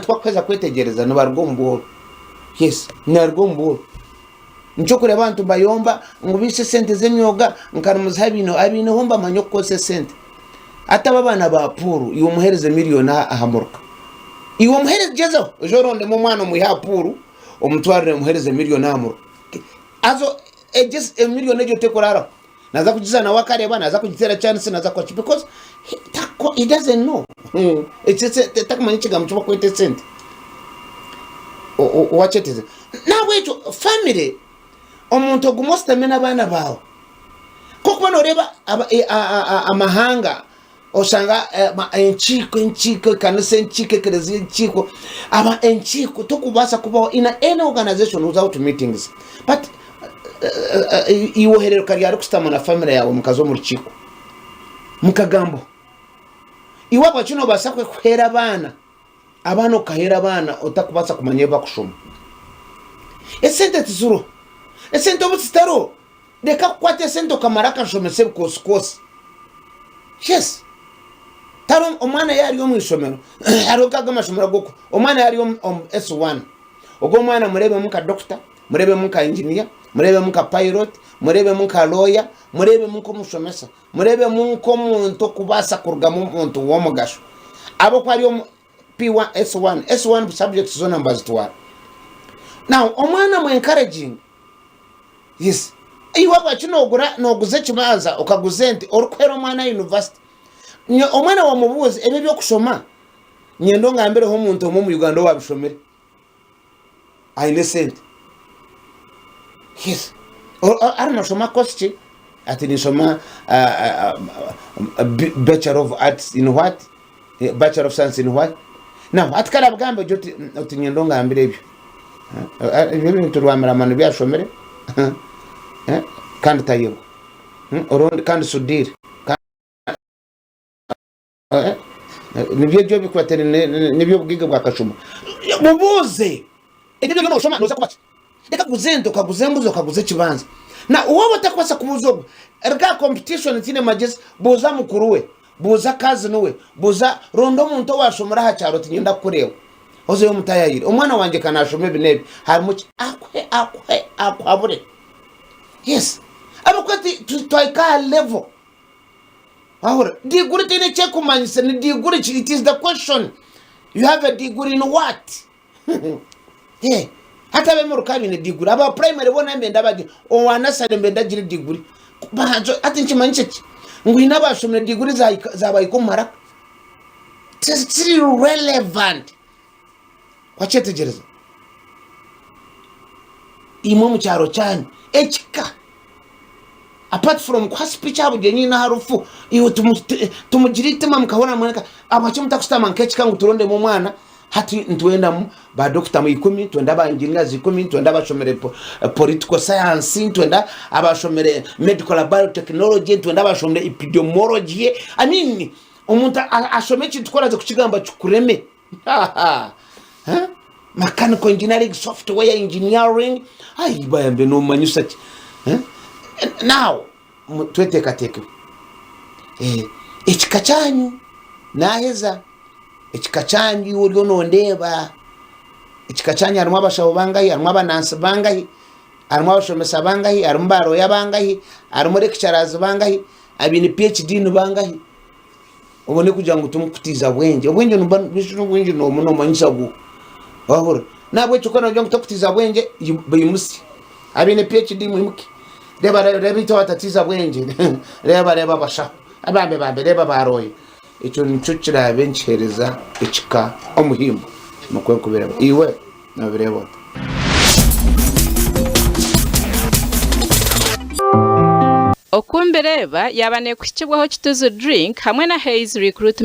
Abantu ku bakuheza kwetegyereza nibaruga omu bworo. Yes, nibaruga omu bworo. Nikyo orikureeba abantu nibayomba ngu baitse esente z'emyoga nka nimuziha abaineho. Abaineho nibamanya okukozesa esente. Hati abo abaana ba puuru iwe omuheereze miriyoni aha muruka. Iwe omuheereze gyezaho oije orondemu omwana omwihe aha puuru omutwarire omuheereze miriyoni aha muruka. Haza egyo miriyoni egyo tekuraaraho. Naza kugiza nawe akareeba, naza kugiteera chance, naza kukora ki because he, tako, he doesn't know. Ekyo takumanya ekigambo eki bakweta esente. Wakyeteze. Nahabwekyo family omuntu ogume ositame n'abaana baawe. Nk'okuba noreeba amahanga Oshanga enkiiko, enkiiko, ekanisa enkiiko, ekereziya enkiiko, aba enkiiko tokubaasa kubaho in any organization without meetings but iwe ohereruka ryari kushutama na family yaawe mukaza omu rukiiko mukagambaho? Iwe ahabwaki nobaasa kuheera abaana, abaana okaheera abaana otakubaasa kumanya ebi bakushoma? Esente tiziriho, esente obu zitariho Reka kukwata esente okamara akashomesa ebikoosikoosi. Yes. Tari omwana yaaba ari omu ishomero, hariho nk'ago amashomero ag'oku, omwana yaaba ari omu S1, ogwo omwana mureebemu nka dokita, mureebemu nka inginiya, mureebemu nka pilot, mureebemu nka lawyer, mureebemu nk'omushomesa, mureebemu nk'omuntu okubaasa kurugamu omuntu w'omugasho. Ahabw'okuba ari omu P1, S1, S1 subjects zoona nibazitwara. Now omwana mu encouraging. Yes. Iwe habwaki nogura noguza ekibanza okaguza ente orikuhera omwana university? Nyo omwana wamubuuza ebi ebyokushoma nyenda ongambireho omuntu omwe omu Uganda owabishomire aine esente. Yes. Ari noshoma course ki? Ati ninshoma Bachelor of Arts in what? Bachelor of Science in what? Now hati kare abugambe ogye oti oti nyenda ongambire ebyo. Ebyo ebintu Rwamirama nibyo ashomire kandi tayebwa. Orundi kandi Sudhir nibyo ebyo ebikwatirine n'eby'obugaiga bwa Kashuma. Mubuuze ebyo byona noshoma noza kuba ki? Reka kuguza ente okaguza embuzi okaguza ekibanza. Na waaba otakubaasa kubuuza ogwo, reka aha competition tiine magyezi, buuza mukuru we. Buuza cousin we, buuza, ronda omuntu owashomire aha kyaro oti niinyenda kukureeba. Ozeyo omutayayire. Omwana wangye ka nashoma ebi n'ebi, harimu ki? Akuhe, akuhe, akuhabure. Yes. Ahabw'okuba twahika aha level, wahurira, diguri teine eki ekumanyisa, ni diguri ki? It is the question. You have a degree in what? Yeah. Hati ab'emuruka baine diguri, aba primary boona nibenda bagire, owa nursery nibenda agire diguri. Banza hati nikimanyisa ki? Ngu haine abashomire diguri zabahika omu maraka? Tiziri relevant. Wakyetegyereza? Imwe omu kyaro kyanyu ekika apart from kuha speech aha bugyenyi n'aha rufu, iwe tumugire eitima mukahurira mwena ahabwaki mutakushutama nk'ekika ngu turondemu omwana Hati nitwendamu ba dokita ikumi, nitwenda ba engineers ikumi, nitwenda abashomire political science, nitwenda abashomire medical biotechnology, nitwenda abashomire epidemiology. I mean, omuntu ashome ekintu ku oraze kukigamba kikureme. Huh? Mechanical engineering, software engineering, ai bayambe nomanyisa ki? Huh? Now, tweteekateekeho. Eh, ekika kyanyu naheza. Ekika kyanyu iwe oriyo nondeeba, ekika kyanyu harimu abashaho bangahi, harimu abanansi bangahi, harimu abashomesa bangahi, harimu ba lawyer bangahi, harimu lecturers bangahi, abaine PHD ni bangahi? Obone kugira ngu timukutiiza bwengye. Obwengye nibuba n'obwengye nooba noomanyisa gu wahurira. Nahabwekyo ku orikugira ngu tokutiiza bwengye, baimutsye. Abaine PHD mwimuke. Reeba reeba itwe abatatiiza bwengye, reeba reeba abashaho, bambe bambe reeba ba lawyer. Ekyo nikyo kiraabe nikiheereza ekika omuhimbo, nikwo nkubireeba. Iwe noobireeba ota? Oku mbireeba yaaba neekuhikibwaho Kituzu Drink hamwe na Hays Recruitment.